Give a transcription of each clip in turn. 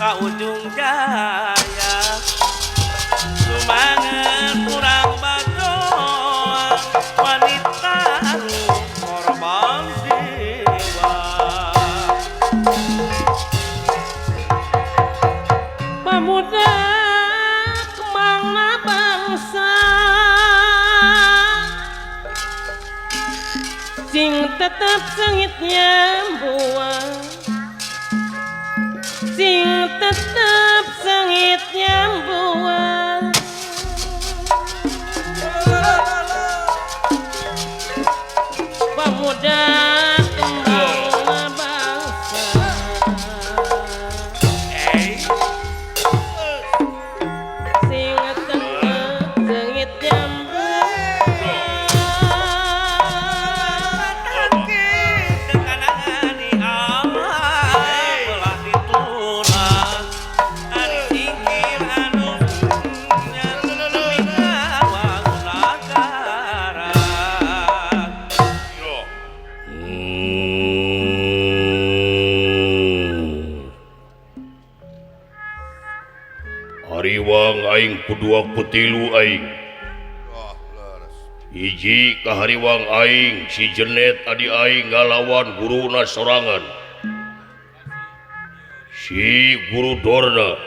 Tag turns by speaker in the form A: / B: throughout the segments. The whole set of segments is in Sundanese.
A: Ka Ujung Jaya sumanget kurang bacoan wanita anu korban jiwa.
B: Pemuda kemangna bangsa sing tetep sengit nyambuang, sing tetep sengit nyambuang. Pemuda kemangna bangsa sing tetep sengit nyambuang.
C: Hariwang aing kudua kutilu aing. Hiji kahariwang aing si Jenet adi aing ngalawan guruna sorangan. Si guru Dorna.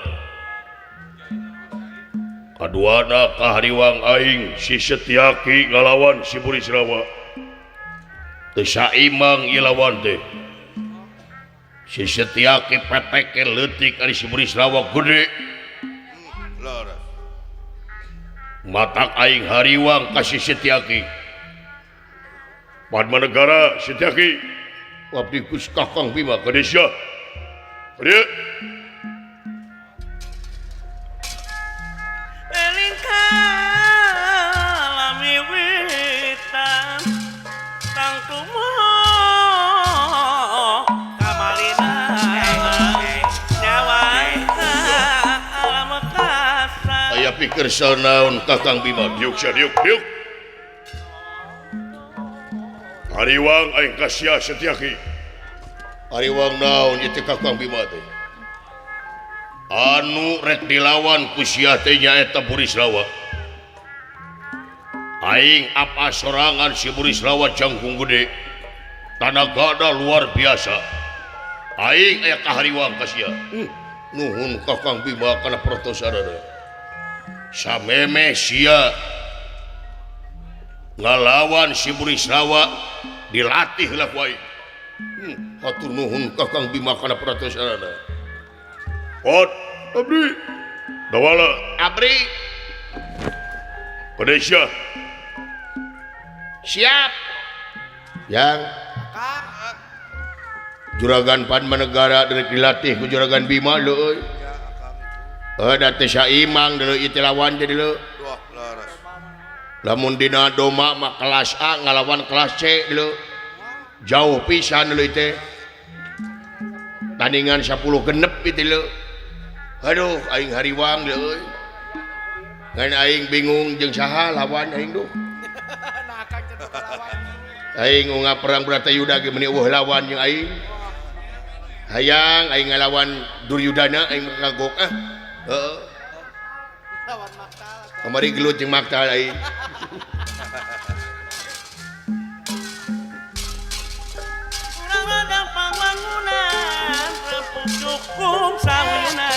C: Kaduana kahariwang aing si Setiaki ngalawan si Burisrawa. Teu saimang ieu lawan teh. Si Setiaki peteke leutik ari si Burisrawa gede. Matak aing hariwang ka si Setiaki. Padma Negara Setiaki. Abdi Gus Kakang Bima ka desa. Dieu.
A: Eling kalami witan tangtumo kamalina nyawa alam kasa.
C: Aya pikir sanaon Kakang Bima diuk sia diuk diuk. Hariwang aing ka sia Setiaki. Hariwang naon ieu teh Kakang Bima teh? Anu rek dilawan ku sia teh nyaeta Burisrawa. Aing apa sorangan si Burisrawa jangkung gede. Tanagana luar biasa. Aing aya kahariwang ka sia. Nuhun Kakang Bima kana pertosanana. Sameme sia ngalawan si Burisrawa dilatih lah ku aing. Hatur nuhun Kakang Bima kana pertosanana. Pot abdi dawala
D: abri
C: Kadesya
D: siap
C: yang Juragan Padma Negara dari dilatih ku Juragan Bima lho euy. Da teh saimang deuleu ieu teh lawan teh deuleu. Lamun dina doma mah kelas A ngalawan kelas C deuleu. Jauh pisan deuleu teh. Tandingan 10 genep ieu teh deuleu. Aduh aing hariwang deuleu euy. Ngan aing bingung jeung saha lawan aing duh. Aing ungap perang Bratayuda ge meuni eueuh lawan jeung aing. Hayang aing ngalawan Duryudana aing kagok ah. Heeh. Kamari gelut jeung Maktal aing.
A: Urang rada pangbangunan rempuk cukup sawina.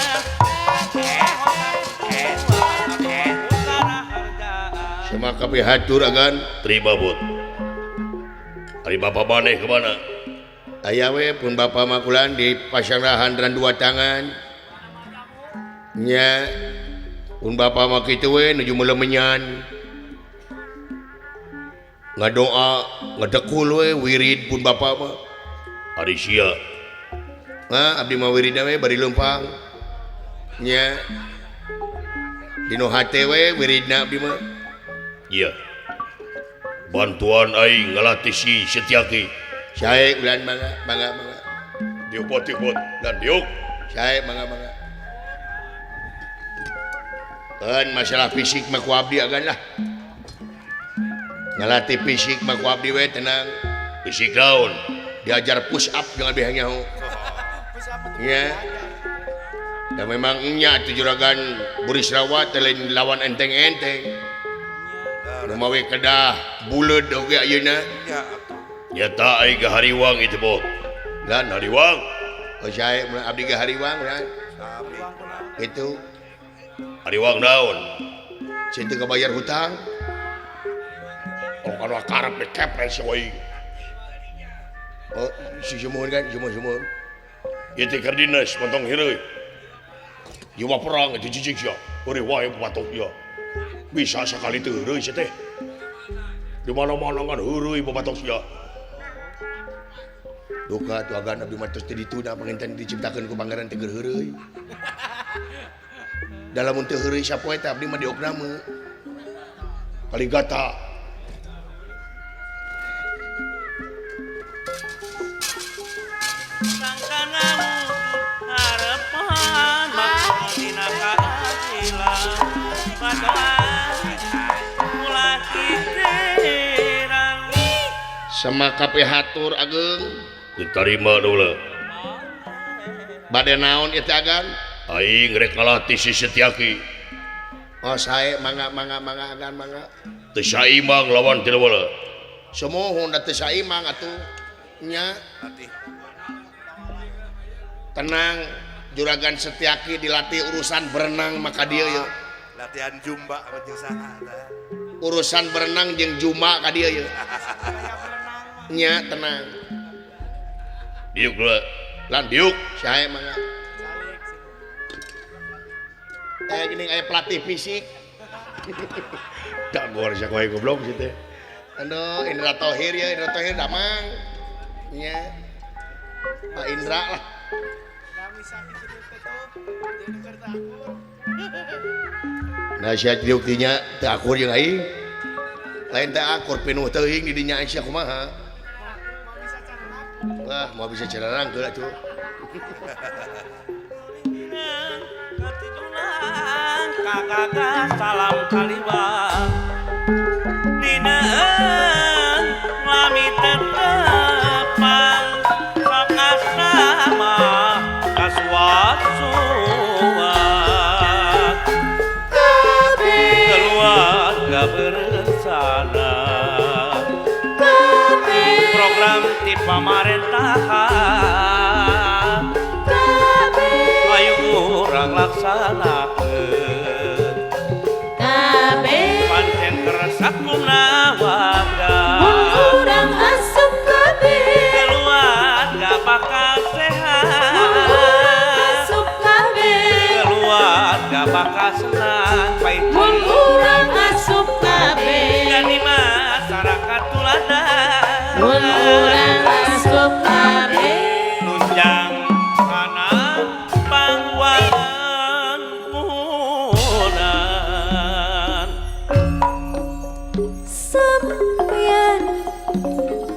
C: Sama kabeh hatur agan terima bot. Ari bapa maneh kemana?
D: Aya we pun bapa makulan di pasanggrahan dan dua tangan. Nya pun bapa mah kitu we nuju melemenyan. Ngadoa, ngedekul we wirid pun bapa mah.
C: Ari sia.
D: Ha, abdi mah wiridna we bari leumpang. Nya. Dino hate we wiridna abdi mah.
C: Iya. Bantuan aing ngalatih si Setiaki.
D: Sae ulan mangga mangga mangga.
C: Diuk pot diuk pot dan diuk.
D: Sae mangga mangga. Kan masalah fisik mah ku abdi agan lah. Ngalatih fisik mah ku abdi we tenang.
C: Fisik naon?
D: Diajar push up jangan bihang nyaho. Nya. Da memang nya atuh juragan Burisrawa teh lain lawan enteng-enteng. Nu mawe kedah buleud oge ayeuna.
E: Nya atuh.
C: Nyata aing ge hariwang itu boh.
D: Lan
C: Hariwang.
D: Oh sae mun abdi ge hariwang lan.
E: Sami.
D: Kitu.
C: Hariwang naon?
D: Cing teu kabayar hutang.
C: Oh kana karep dikepres we.
D: Oh si sumuhun kan sumuhun.
C: Ieu teh keur dinas montong heureuy. Jiwa perang itu cicing sia. Heureuy wae batok sia. Bisa sakali teu heureuy sia teh. Di mana-mana ngan heureuy babatok sia.
D: Duka atuh agan abdi mah tos teu dituna panginten diciptakeun ku Pangeran teh keur heureuy. Da lamun teu heureuy sapoe teh abdi mah diopname.
C: Kaligata.
A: Sangkan ngamujud harepan makmur dina kaadilan badoan ulah kikiran.
D: Sama kabeh hatur ageung
C: Ditarima dulu.
D: Bade naon ieu teh agan?
C: Aing rek ngalatih si Setyaki.
D: Oh sae mangga mangga mangga agan mangga.
C: Teu saimang lawan Tilawala.
D: Sumuhun da teu saimang atuh. Nya.
E: Latih.
D: Tenang, juragan Setyaki dilatih urusan berenang maka dia yeuh.
E: Latihan jumba jeung saha tah.
D: Urusan berenang jeung jumba ka dieu yeuh. Nya tenang.
C: Diuk dulu.
D: Lan
C: Diuk.
D: Sae mangga. Gini aya pelatih fisik.
C: Tak gor sia kowe goblok sih teh.
D: Aduh, Indra Tohir ya, Indra Tohir damang. Nya. Pak Indra lah. Nah sia diuk dinya teu akur jeung aing. Lain teu akur pinuh teuing di dinya sia kumaha. Wah, moal bisa cararangkeul atuh.
A: Katidulan kagagas salam kaliwat dina lami tetepang sok asama kasuat-suat keluarga berencana program ti pamarentahan ayo urang laksanakeun pancen kersa kunawarga
F: Mun urang asup kabeh
A: keluarga bakal sehat
F: Mun urang asup kabeh
A: keluarga bakal senang
F: Mun urang asup kabeh
A: jadi masyarakat tuladan
F: Mun urang asup kabeh
A: nunjang kana pangwangunan.
F: Sampeyan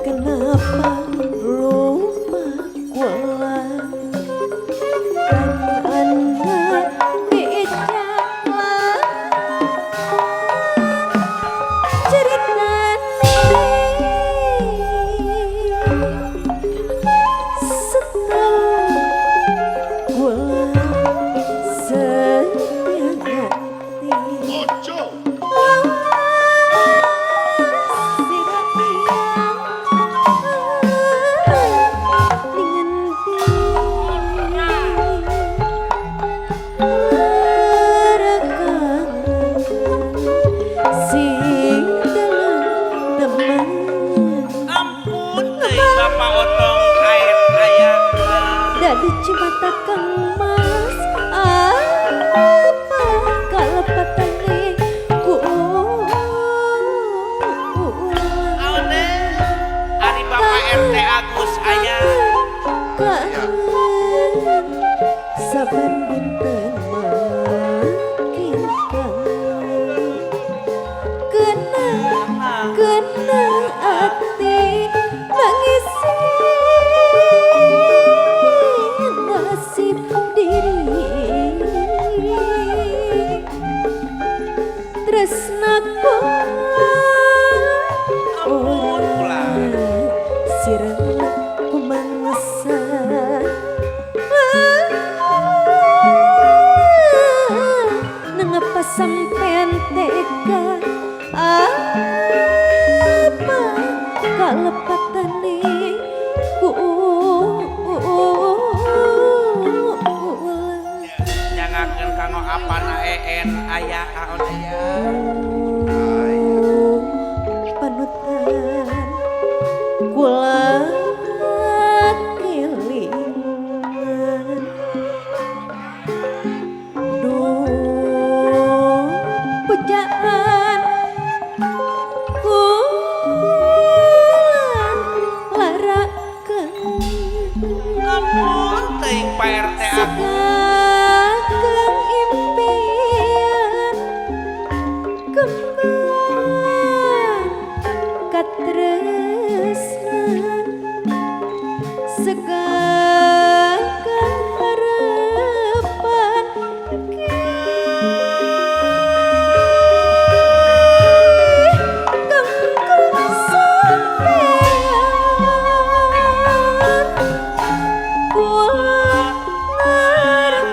F: kenapa lupa kula kan anak di jalan ceritane setelah kula setia hati.
C: Ojo.
A: Ampun teuing Bapak Otong air aya.
F: Dari cimata kang mas apa kalepatane ku
A: Aune ari Bapak RT Agus aya.
F: Kangen saben dinten makin kangen kenang kenang ati mengisi nasib diri tresnaku
A: Ampun kula.
F: sirah kumangsa.
A: Apana EN aya aon aya.
F: Panutan kula kelingan duh pujaan kula larakeun
A: Ampun teuing Pak RT Agus.
F: Sekakang impian kembang katresnan sekakang harapan kengkung sampean kula ngarep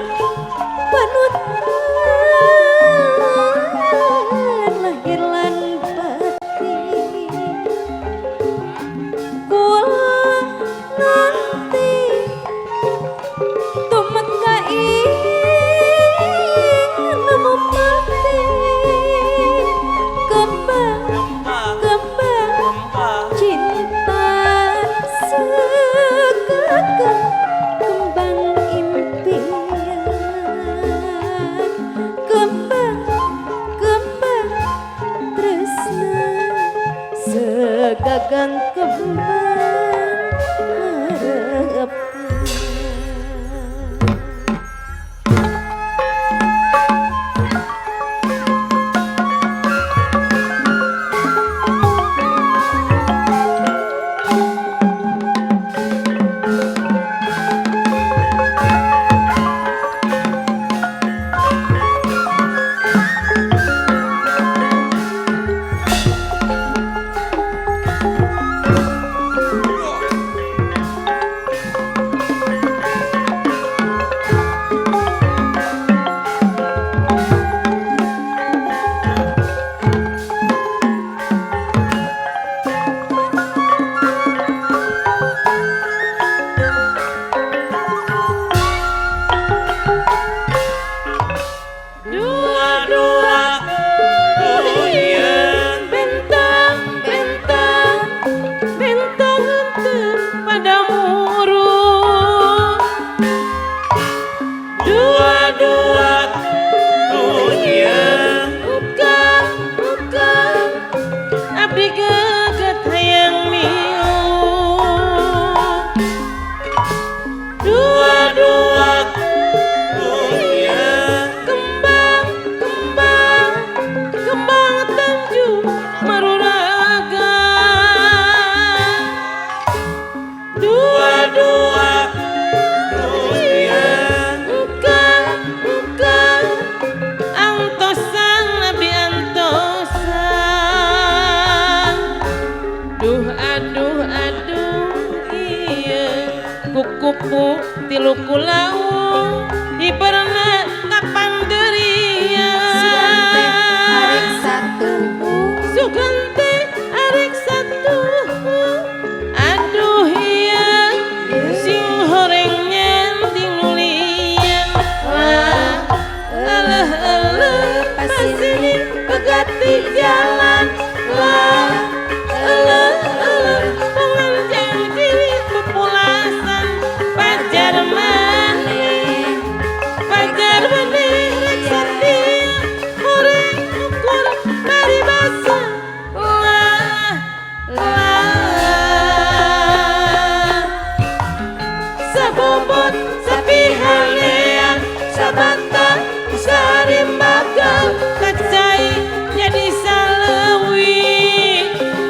F: panutan lahir lan batin kula nanti tumeka ing nemu pati kembang
A: Kembang
F: kembang
A: kembang
F: cinta sekakang kembang impian kembang kembang tresna segagang kembang harapan.
A: Dua dua tuyeun
B: Bentang bentang bentang henteu pada murung
A: dua dua tuyeun
B: Ukang ukang abdi geget hayang miu
A: dua dua tuyeun
B: kembang kembang kembang tanjung maruraga
A: dua dua tuyeun
B: Engkang engkang antosan abdi antosan duh aduh aduh iya kukupu tilu kulau hiberna kapanderian
G: Sugan teh arek satu
B: Sugan teh arek satu aduh iya sing horeng nyanding nulian lah alah alah pasini pegati jalan lah alah alah pungan janji pepulasan pajar maneh pajar maneh rek satia horeng ukur paribasa lah lah sabobot sapihanean sabata sarimbaga kacai jadi salewi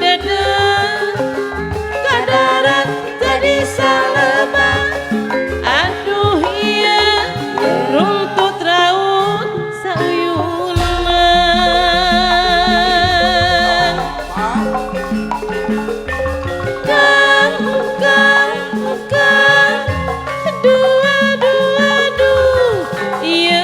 B: dede kadarat jadi salebang aduh iya runtut raut sauyunan kang kang kang dua dua duh iya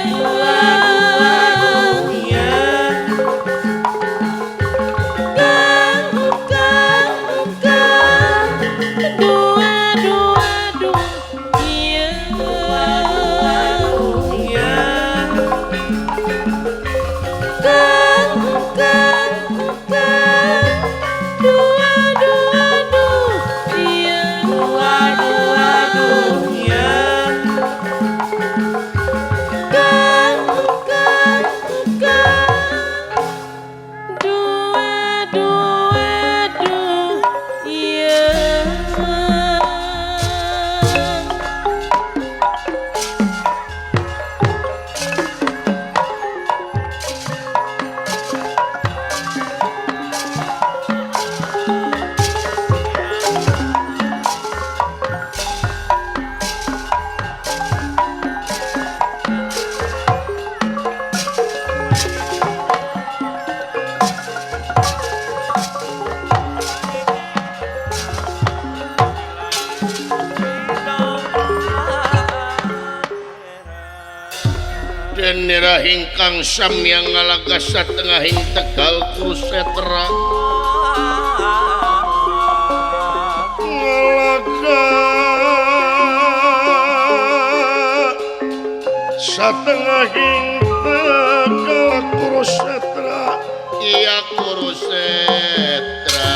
D: Nira ingkang samyang ngalaga satengahing Tegal Kurusetra ngalaga satengahing Tegal Kurusetra iya Kurusetra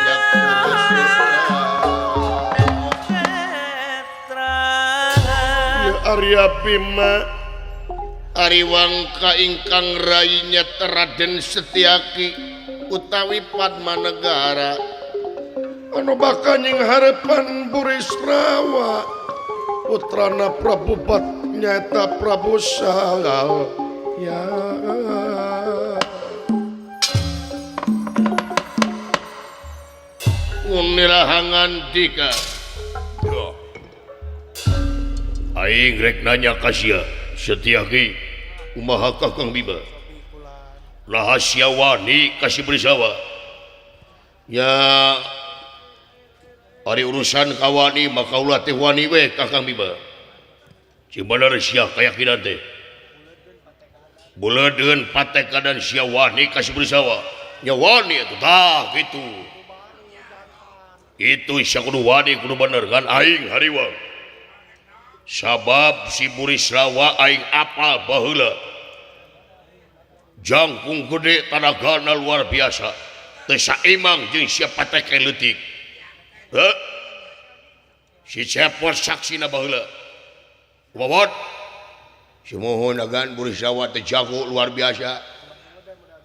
D: ya Kurusetra ya Arya Bima Ari Wangka ingkang rainya Raden Setiaki utawi Padmanegara anu bakal nying harepan Burisrawa putrana Prabu nyaeta Prabu Salal ya Unirahangan dika aing rek nanya ka sia Setiaki kumaha Kakang Bima rahasia wani kasih Burisrawa ya ari urusan kawani maka ulah teh wani we Kakang Bima cing bener sia kayakinan teh buledeun patekadan sia wani kasih Burisrawa nya wani atuh tah kitu itu sia kudu wani kudu bener kan aing hariwang sabab si Burisrawa aing apal baheula jangkung gede tanagana luar biasa teu saimang jeung sia pateke leutik heuh si Cepot saksina baheula wawot sumuhun agan Burisrawa teh jago luar biasa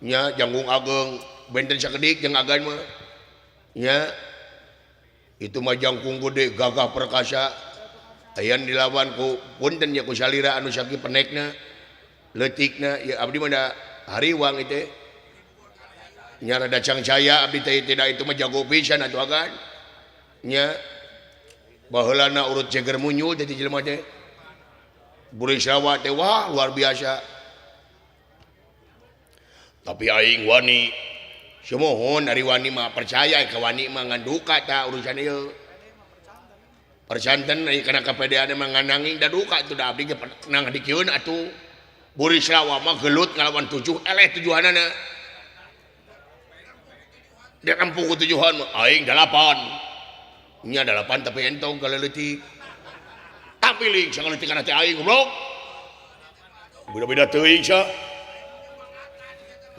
D: nya jangkung ageng benten sakedik jeung agan mah nya itu mah jangkung gede gagah perkasa ayan dilawan ku punten ya ku salira anu sakieu penekna leutikna ya abdi mah da hariwang ieu teh nya rada cangcaya abdi teh tidak itu mah jago pisan atuh agan nya baheulana urut jeger munyul teh jelema teh Burisrawa teh wah luar biasa tapi aing wani sumuhun ari wani mah percaya ka wani mah ngan duka tah urusan ieu persanten kana kapedean mah ngananging da duka atuh da abdi ge nang dikieun atuh Burisrawa mah gelut ngalawan tujuh eleh tujuhanana dia kampung ku tujuhan aing dalapan nya dalapan tapi entong kaleutik tapi ling sakaleutik kana teh aing goblok beda-beda teuing sia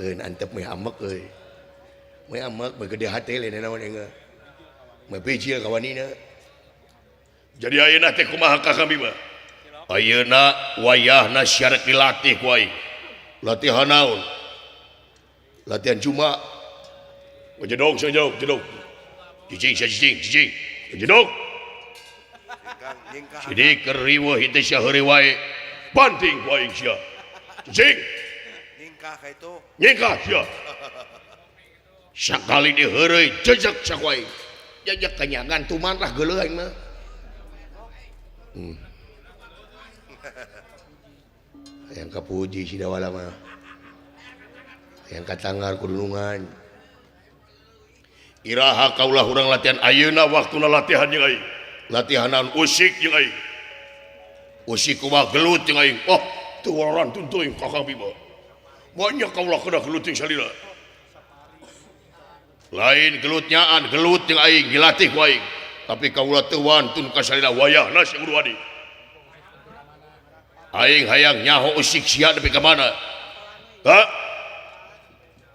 D: euy antep meh amek euy meh amek meh gede hate lain naon engeuh meh bijil ka wanina. Jadi ayeuna teh kumaha Kakang Bima? Ayeuna wayahna sia rek dilatih ku aing. Latihan naon? Latihan cuma. Jedog sia jedog, jedog. Cicing sia cicing, cicing. Jedog. Jadi keur riweuh teh sia heureuy wae. Banting ku aing sia. Cicing.
E: Nyingkah ka itu.
D: Nyingkah sia. Sakali diheureuy jejeg sia ku aing. Jejeg kanyangan tuman lah geuleuh aing mah. Yang kapuji si dawala mah yang katanggar kudunungan iraha kaulah urang latihan ayeuna waktuna latihan jeung aing latihanan usik jeung aing usik kumaha gelut jeung aing oh teu warantun teuing Kakang Bima banyak kaulah kena gelut jeung salira lain gelutnyaan gelut jeung aing dilatih ku aing tapi kaulah teu wantun ka salira wayahna si kudu wani aing hayang nyaho usik sia nepi ka mana ha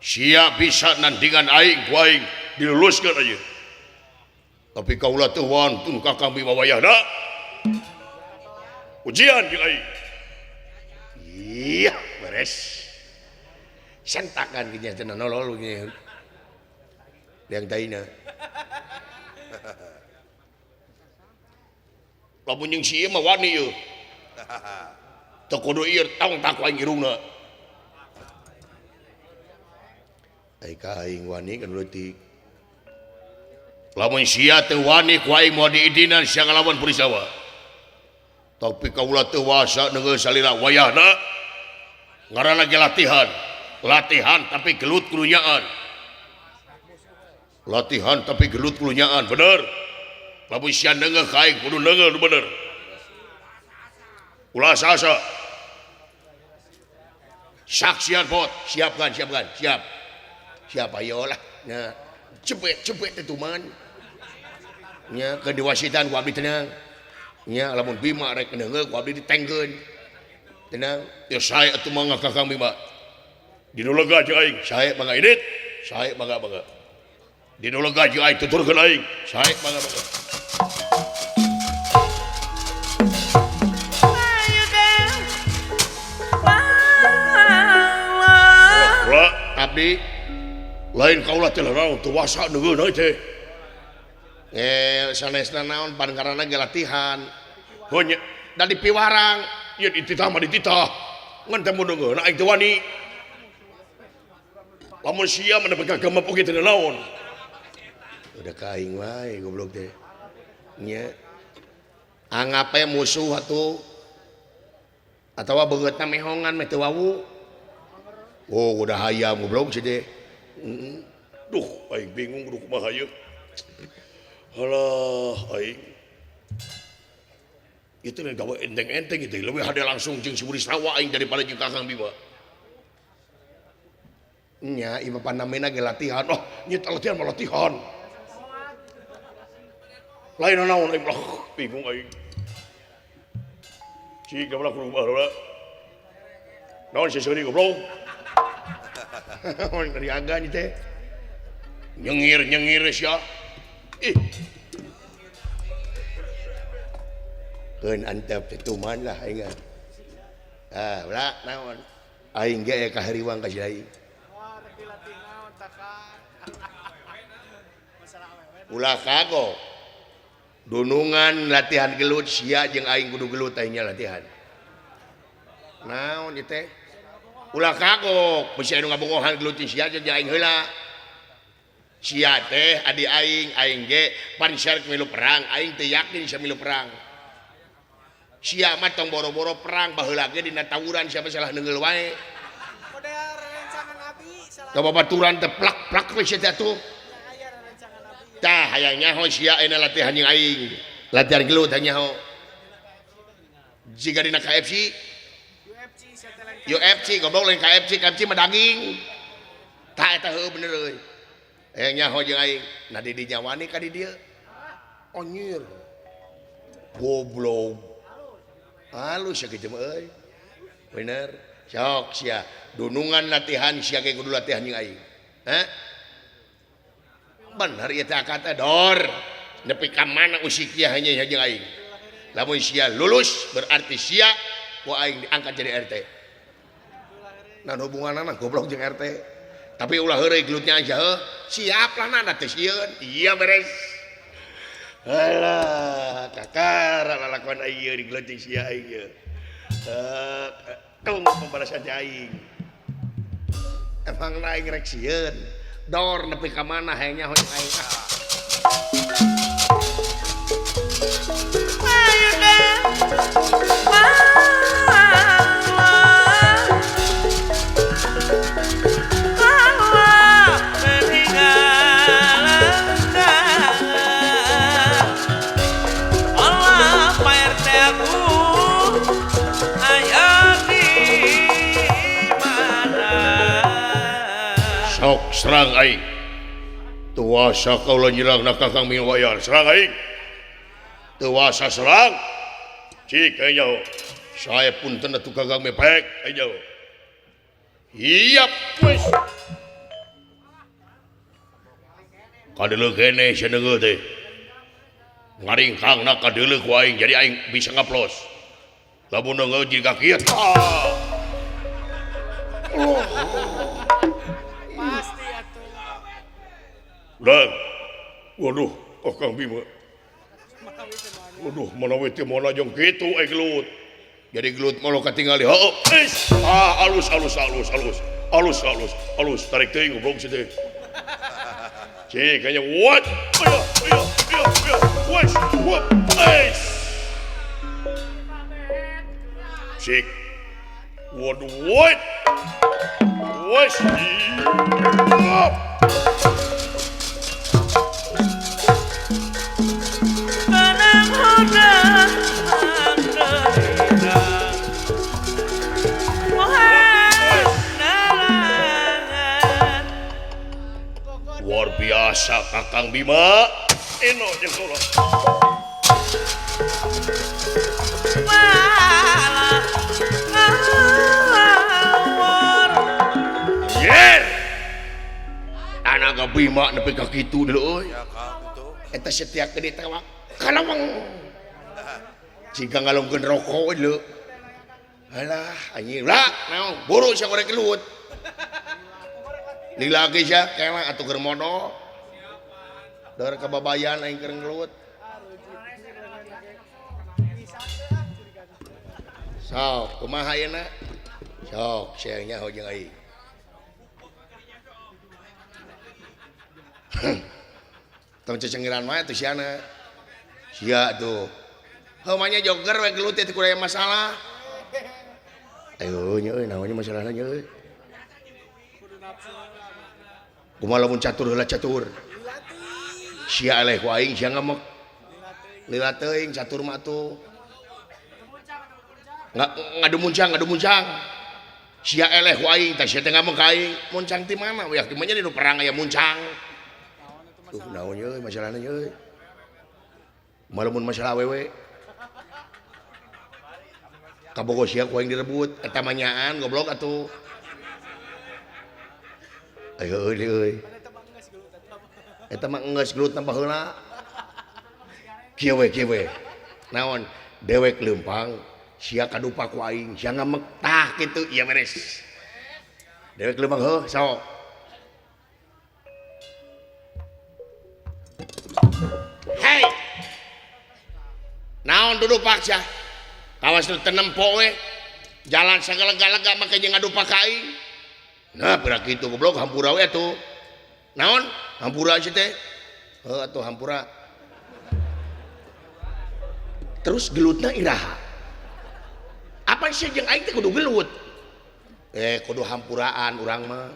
D: sia bisa nandingan aing ku aing diluluskeun aja tapi kaulah teu wantun ka Kakang Bima wayahna ujian jeung aing iya beres sentakan kieu cenah nolol kieu yang taina lamun jeung si ieu mah wani ieu teu kudu ieu tong tak ku aing irungna ai ka aing wani kan leutik lamun sia teu wani ku aing moal diidinan sia ngalawan Burisrawa tapi kaula teu wasa neungeun salira wayahna ngaranna ge latihan latihan tapi gelut kudunyaan latihan tapi gelut kudunyaan bener lamun sia neungeuh ka aing kudu neungeuh nu bener ulah asa-asa Saksian bot, siapkan siapkan, siap. Siap ayolah. Nya cepet-cepet teh tuman. Nya ke diwasitan ku abdi tenang. Nya lamun Bima rek neungeul ku abdi ditengkeun. Tenang, ya sae atuh mangga Kakang Bima. Di nu lega jeung aing, sae mangga indit, sae mangga mangga. Di nu lega jeung aing tuturkeun aing, sae mangga mangga. Abdi lain kaulah teh naon teu wasa neungeun euy teh. Sanesna naon pan karana ge latihan. Heuh nya da dipiwarang, ieu dititah mah dititah. Ngan teh mun neungeun aing teu wani. Lamun sia mah nepi ka gemep oge teu naon. Udah ka aing wae goblok teh. Nya anggap we musuh atuh. Atawa beungeutna mehongan meh teu wawu. Oh, udah hayam goblok sih deh. Duh, aing bingung kudu kumaha ieu. Halah, aing. Itu nih gawe enteng-enteng gitu. Leuwih hade langsung jeung si Burisrawa aing daripada jeung Kakang Bima. Nya, ieu mah panamena ge latihan. Oh, nya latihan mah latihan. Lain naon aing lah, bingung aing. Cik gawe kudu baheula. Naon si seuri goblok? Dari aga nih teh nyengir nyengir sia ih keun antep teh tuman lah aing ah ulah naon aing ge aya kahariwang ka si aing ulah kagok dunungan latihan gelut sia jeung aing kudu gelut aingnya latihan naon ieu teh ulah kagok bisi anu ngabogohan gelut jeung sia jeung aing heula sia teh adi aing aing ge pan sia rek milu perang aing teu yakin sia milu perang sia mah tong boro-boro perang baheula ge dina tawuran sia mah salah neungeul wae
H: model rerencangan abi salah
D: ka babaturan teh plak-plak we sia teh atuh tah hayang nyaho sia ayeuna latihan jeung aing latihan gelut hayang nyaho jiga dina KFC UFC goblok lain KFC KFC mah daging tah eta heueuh bener euy hayang nyaho jeung aing nah di dinya wani ka di dieu anjir goblok halus ya kitu mah euy bener sok sia dunungan latihan sia ge kudu latihan jeung aing hah bener ieu teh akad teh dor nepi ka mana usik ieu hanya jeung aing lamun sia lulus berarti sia ku aing diangkat jadi RT nah hubunganna goblok jeung RT tapi ulah heureuy gelutnya aja heuh siap lah na teh sieun iya beres alah kakara lalakuan ieu digelut jeung sia aing ieu tong pembalasan aing emang aing rek sieun dor nepi ka mana hayang nyaho jeung aing sok serang aing tuasa kaula nyerang na Kakang Miwayan serang aing tuasa serang cik aing nyaho saya punten atuh Kakang mepek aing nyaho iya wis kadeuleu keneh sia neungeul teh ngaringkangna kadeuleu ku aing jadi aing bisa ngaplos lamun neungeul jiga kieu
H: pasti atuh.
D: Dan waduh Kakang Bima waduh manawi teh moal jeung kitu euy gelut jadi gelut moal katingali heueuh geus ah alus alus alus alus alus alus alus tarik teuing goblok si teh cik kayaknya what ayo ayo ayo ayo wes what wes cik waduh what wes up. Kang Bima eno jeung kaula. Yer. Anak Bima nepi ka kitu deuleu euy.
E: Ya Kang itu.
D: Eta setia gede tewak kalawang. Jika ngalungkeun rokok we deuleu. Alah anjing lah naon buru sia goreng gelut. Lila ge sia kela atuh keur modol. Deur kababayan aing keur ngelut. Sok kumaha ayeuna? Sok sia nyaho jeung aing. Tong cecengiran wae tuh siana. Sia tuh. Heuh mah nya jogger we gelut teh kudu aya masalah. Ayo nya euy naon nya masalahna nya euy. Kumaha lamun catur heula catur. Sia eleh ku aing sia ngamek. Lila teuing catur mah atuh. Ngadu muncang. Sia eleh ku aing tah sia teh ngamek ka aing. Muncang ti mana? Wah di mana di nu perang aya muncang. Tuh naon nya euy masalahna nya euy. Kumaha lamun masalah awewe. Kabogo sia ku aing direbut eta mah nyaan goblok atuh. Ayo euy euy. Eta mah enggeus gelut tambah heula. Kieu we kieu we. Naon dewek leumpang sia kadupa ku aing sia ngamek tah kitu ieu beres. Dewek leumpang heuh sok. Hei. Naon dudupak sia? Kawas nu teu nempo we. Jalan sagalega-lega make jeung ngadupak ka aing. Nah, pira kitu goblok hampura we atuh. Naon? Hampura sia teh. Heuh atuh hampura. Terus gelutna iraha? Apa sih jeung aing teh kudu gelut? Kudu hampuraan urang mah.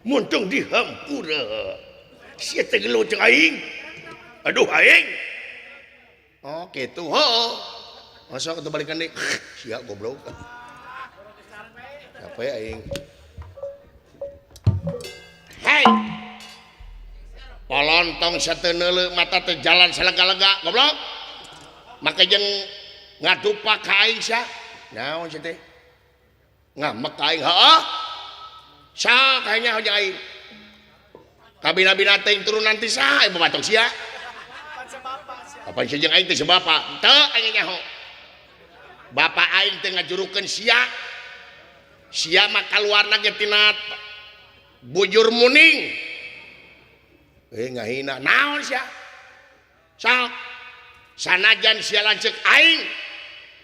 D: Muntung dihampura. Sia teh gelut jeung aing. Aduh aing. Oh kitu heuh. Masa atuh balikan deui. Sia goblok. Capek aing. Hei. Polontong sateneuleuh mata teh jalan salega-lega goblok. Make jeung ngadupak ka aing sia. Naon sia teh? Ngamek ka aing heuh. Sa kayaknya hoja aing. Kabina-bina teh turunan ti saha ieu babatok sia? Apa sia jeung aing teh sebapa? Teu aing nyaho. Bapak aing teh ngajurukeun sia. Sia mah kaluarna ge tina bujur muning. Ngahina naon sia? Sok sanajan sia lanceuk aing,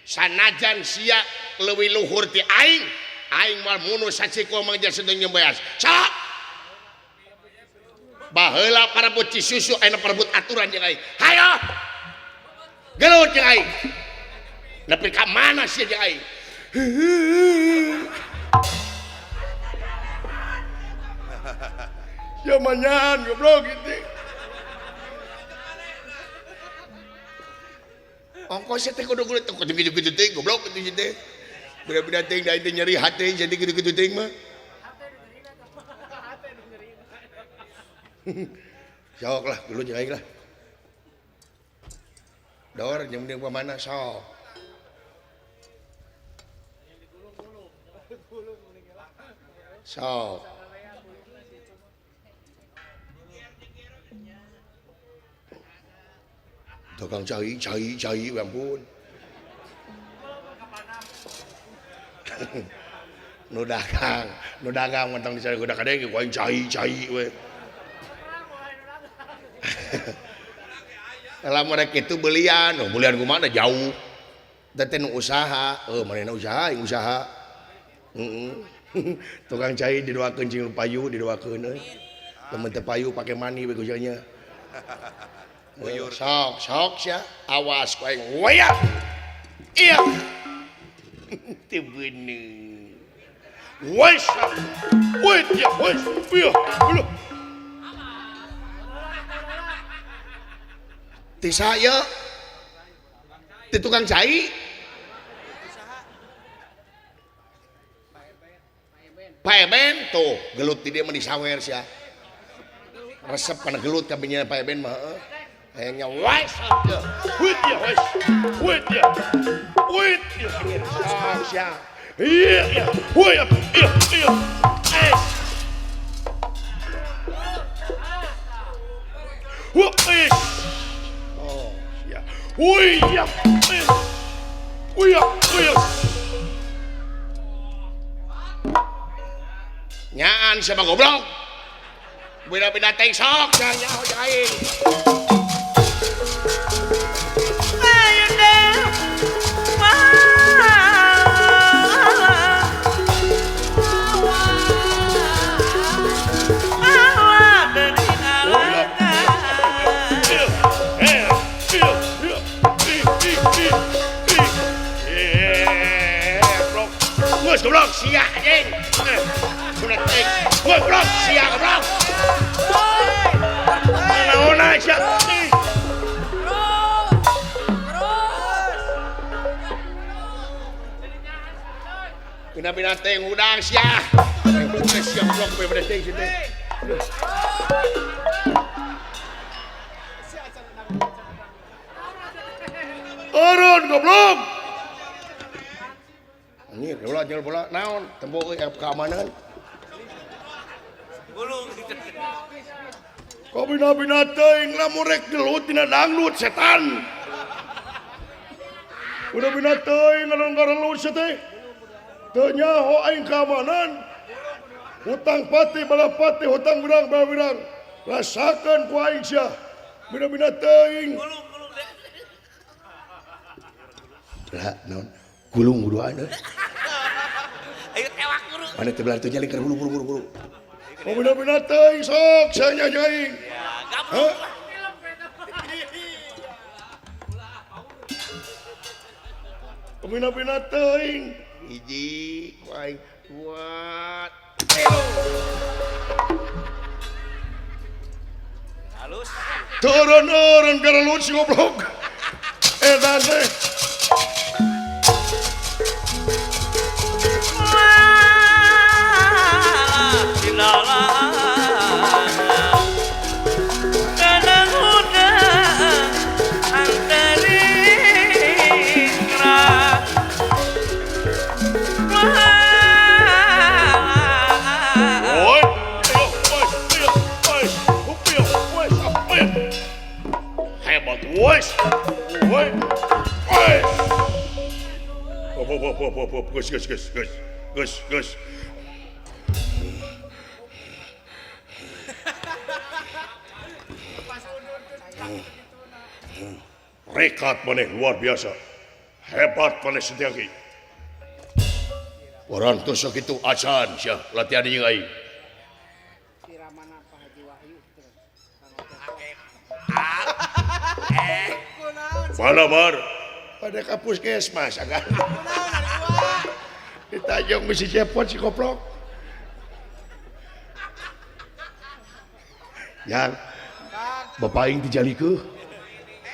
D: sanajan sia leuwih luhur ti aing, aing moal munuh saciko mangja sedeng nyembeas. Sok baheula parebut Cisusu ayeuna parebut aturan jeung aing. Hayo. Gelut jeung aing. Nepi ka mana sia jeung aing? Ya manyan goblok gitu. Ongkos teh kudu gelut kudu kitu-kitu teh goblok kitu teh. Beda-beda teh da teh nyeri hate jadi kitu-kitu teh mah. Sok lah gelut jeung aing lah. Dor jeung mending mana sok. Sok. Tukang cai cai cai ampun. Nu dagang mentang dicari kuda kadeng ku aing cai cai we. Lamun rek kitu belian, oh belian kumaha jauh. Teh teh nu usaha, heuh manehna usaha aing usaha. Heeh. Tukang cai didoakeun cing payu didoakeun euy. Lamun teu payu pake mani we nya. Buyur. Sok sok sia, awas ku aing waya. Iya. Teu beuneu. Wes. Wes ya wes. Iya. Ulah. Ti saya ti tukang cai. Pak Eben tuh gelut di dia mah disawer sia. Resep kana gelut kabinya Pak Eben mah heuh. Hayangnya wes ya. Wit ya wes. Wit ya. Wit ya. Ah sia. Iya ya. Woi iya iya. Es. Woi. Oh sia. Woi ya. Woi ya. Woi. Nyaan siapa goblok? Beda-beda teh sok nyaho jeung aing. Geus goblok sia anjing. Goblok sia goblok. Naon sia? Bina-bina teh ngudang sia. Sia goblok bina teh sia teh. Turun goblok. Anjir, bola jual bola naon? Tempo euy keamanan. Kau bina-bina teuing lamun rek gelut dina dangdut setan. Udah bina teuing anu ngarelut sia teh. Teu nyaho aing keamanan. Hutang pati balapati hutang wirang balawirang. Rasakeun ku aing sia. Bina-bina teuing. Lah naon? Gulung guduan euy.
A: Ayo tewak guru.
D: Mana teh belah teh nyaling keur buru-buru. Oh bina-bina teuing sok sia nya aing. Hah? Bina-bina teuing. Hiji ku aing dua tilu.
A: Halus.
D: Turun-urun garelut si goblok. Edan teh. Geus geus geus geus geus. Rekat maneh luar biasa. Hebat maneh Setiaki. Orang teu sakitu acan sia latihan jeung aing. Mana bar? Pada ka puskesmas agan. Ditajong mesti cepot si koplok. Yang bapak aing dijalikeun.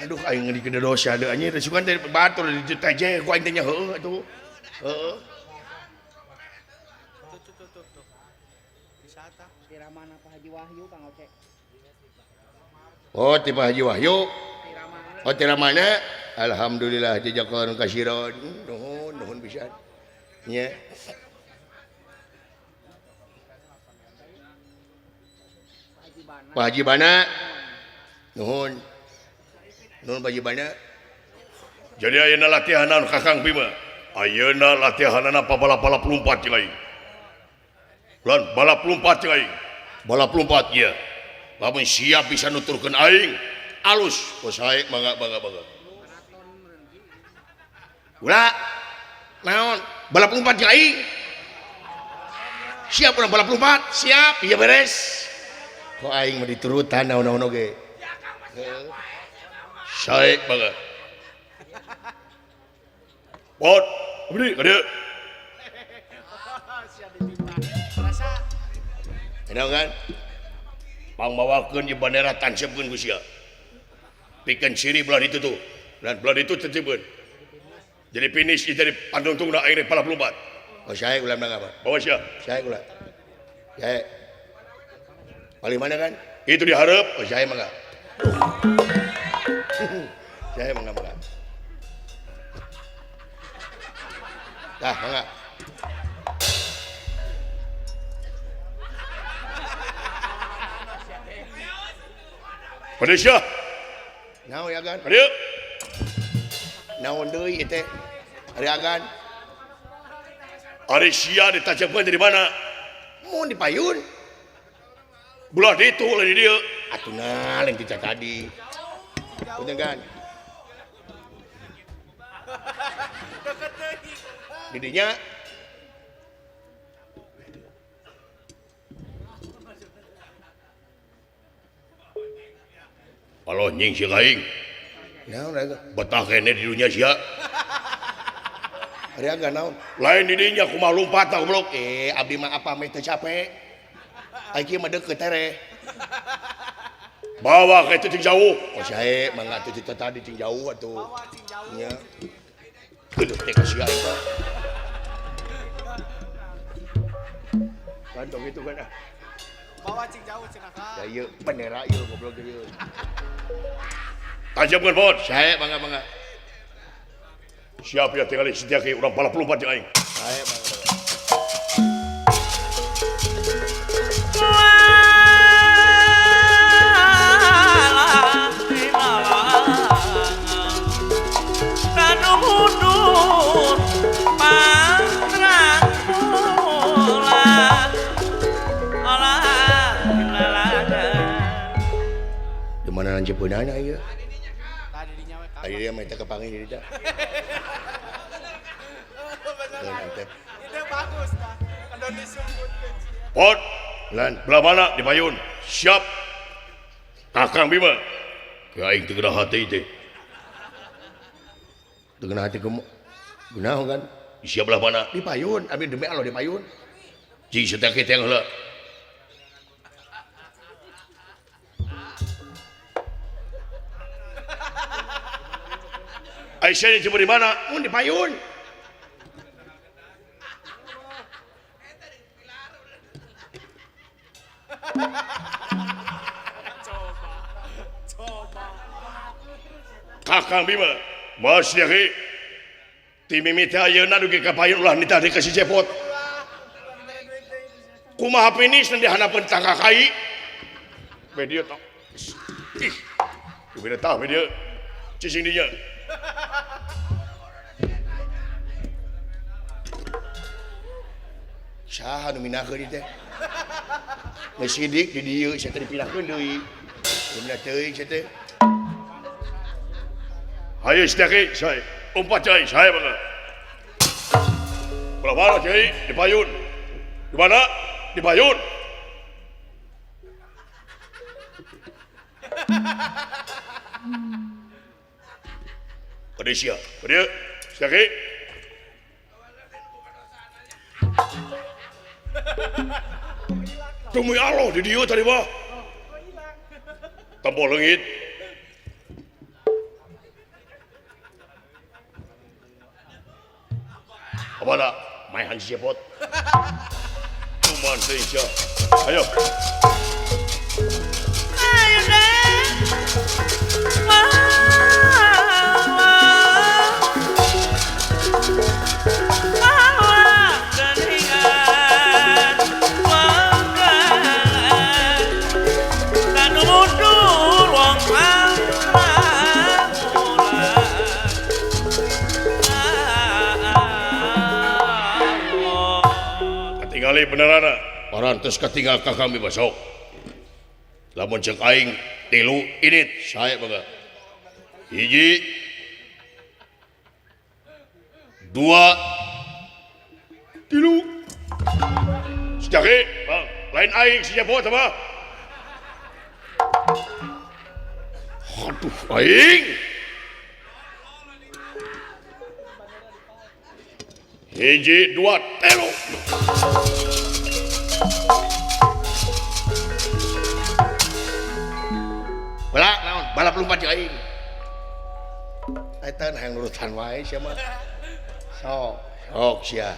D: Aduh aing ngeukeun dosa deui anjing sugan teh batur diteje ku aing teh nya heueuh atuh. Heueuh. Oh, ti Pak Haji Wahyu. Oh, tira mana? Alhamdulillah jazakallahu kasiron. Nuhun, nuhun pisan. Nya. Pak Haji Bana. Nuhun. Nuhun Pak Haji Bana. Jadi ayeuna latihanan Kakang Bima. Ayeuna latihanana pabalap-balap lumpat jeung aing. Lan balap lumpat jeung aing. Balap lumpat ieu. Lamun siap bisa nuturkeun aing, alus bos aing mangga mangga mangga. Ulah naon balap lumpat jeung aing. Siap urang balap lumpat, siap, ieu beres. Kok aing mah diturutan naon-naon oge. Sae mangga. Pot, abdi ka dieu. Enak kan? Pangbawakeun ieu bandera tancapkeun ku sia. Pikeun ciri belah ditu tuh. Dan belah ditu tancapkeun. Jadi finish jadi panungtungna aing rek balap lumpat. Oh sae ulah menang apa? Bawa sia. Sae ulah. Sae. Paling mana kan? Itu diharap, oh saya mangga. Saya mangga mangga. Tah mangga. Malaysia. Naon ya gan? Aduh. Naon deui ieu teh? Ari agan. Ari sia ditajamkeun dari mana? Mun di payun. Belah ditu lain di dieu. Atuh nah lain ti tadi. Punten kan? Di dinya kalau nying si aing. Naon raga? Betah kene di dunya sia. Ari agan naon? Lain di dinya kumaha lumpat tah goblok. Abdi mah apa meh teu capek. Ai kieu mah deukeut tereh. Bawa ka itu cing jauh. Oh sae mangga teu cita tadi cing jauh atuh.
H: Bawa cing jauh.
D: Nya. Geuleuh teh ka sia aing mah. Kan tong itu kan ah.
H: Bawa cing jauh cenah ka.
D: Ya ieu bendera ieu goblok ieu. Tajamkeun pot. Sae mangga mangga. Siap ya tinggal setiaki urang balap lompat jeung aing. Sae mangga. Di mana lancepeunana ieu? Tadi dia mah teu kapanggih di dieu.
H: Ide bagus tah. Anu disebutkeun.
D: Pot, lan belah mana di payun? Siap. Kakang Bima. Ke aing teu geunah hati teh. Teu geunah hati kumaha? Gunaon kan? Siap belah mana? Di payun, abdi demi Allah di payun. Cing satake teh heula. Aisyah coba di mana? Mun di payun.
H: Coba.
D: Kakang Bima, Mas Yaki, ti mimiti ayeuna dugi ka payun ulah nitah deui ka si Cepot. Kumaha finish di hanapeun tangga kai? Be dieu tok. Ih. Beda tah be dieu. Cicing dinya. Saha nu minakeun ieu teh? Geus sidik di dieu sia teh dipindahkeun deui. Bener teuing sia teh. Hayu Setiaki, saya umpat cai, saya mana? Belah mana cai? Di payun. Di mana? Di payun. Malaysia, dia Setiaki. Demi Allah di dieu tadi mah. Tempo leungit. Apa dah? Maehan si Cepot. Cuman teuing sia. Ayo.
B: Ayo deh. Bawa geningan wanggangan kanu mundur wong
D: Katingali benerana parantos katinggal ka kami besok. Lamun cek aing tilu init sae mangga. Hiji, dua, tilu. Sejaki, bang, lain aing si Cepot apa? Aduh, aing. Hiji, dua, telu. Balap naon? Balap lumpat jeung aing. Eta hayang nurutan wae sia mah. Sok, sok sia.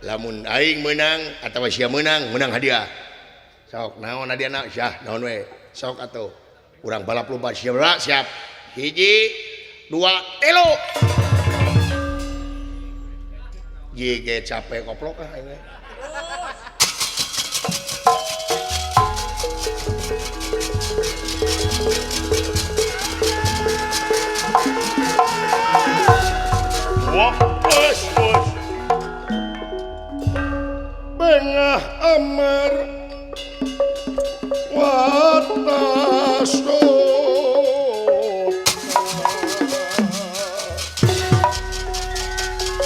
D: Lamun aing meunang atawa sia meunang, meunang hadiah. Sok, naon hadiahna? Sia, naon we? Sok atuh. Urang balap lomba siap siap. 1 2 3. Jige capek koplok ah aing.
C: Wah, bos, bos.
D: Bengah amar watas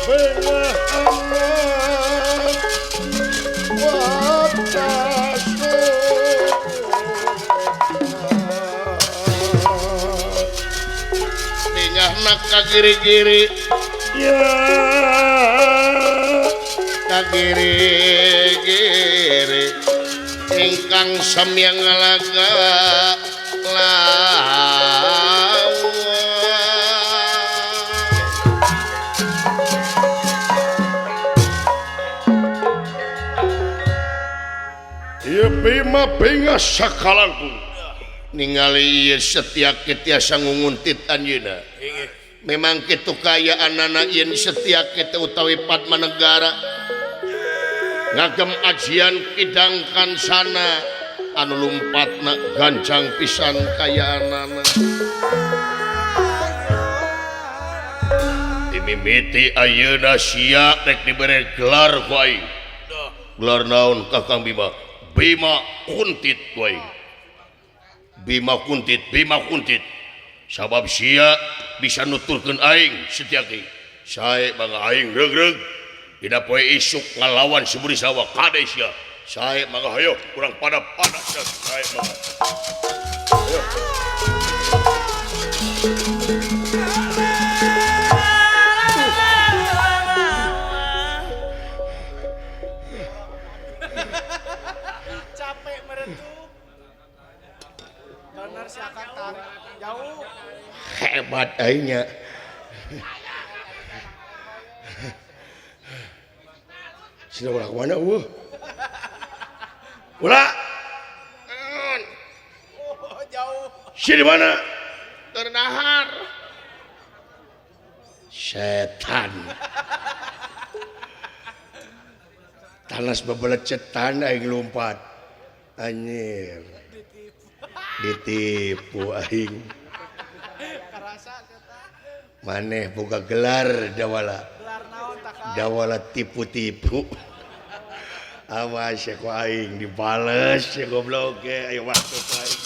D: bengah amar watas tingah nak kagiri-giri ya kagiri-giri ingkang samyang ngalaga lawan
C: Ieu Bima bengah sakalangkung
D: ningali ieu Setyaki tiasa ngunguntit anjeunna. Memang kitu kaayaanana yen Setyaki teh utawi Padmanegara ngagem ajian kidang kansana anu lumpatna gancang pisan kayaanana.
C: Dimimiti ayeuna sia rek dibere gelar ku aing.
D: Gelar naon Kakang Bima?
C: Bima Kuntit ku aing. Bima Kuntit, Bima Kuntit. Sabab sia bisa nuturkeun aing Setyaki. Sae mangga aing reug-reug. Dina poe isuk ngalawan si Burisrawa kade sia. Sae mangga hayo urang pada-pada sia. Sae mangga. Hayo.
H: Capek merenung. Bener si akan tarik jauh.
D: Hebat aingnya. Sina ulah kemana eueuh?
C: Ulah.
H: Oh, jauh.
C: Si di mana?
D: Terdahar. Setan. Tanas bebelecetan aing lompat. Anjir. Ditipu aing. Maneh boga gelar dawala. Dawala tipu-tipu. Awas ya ku aing dibales ya goblok ge. Ayo waktu ku aing.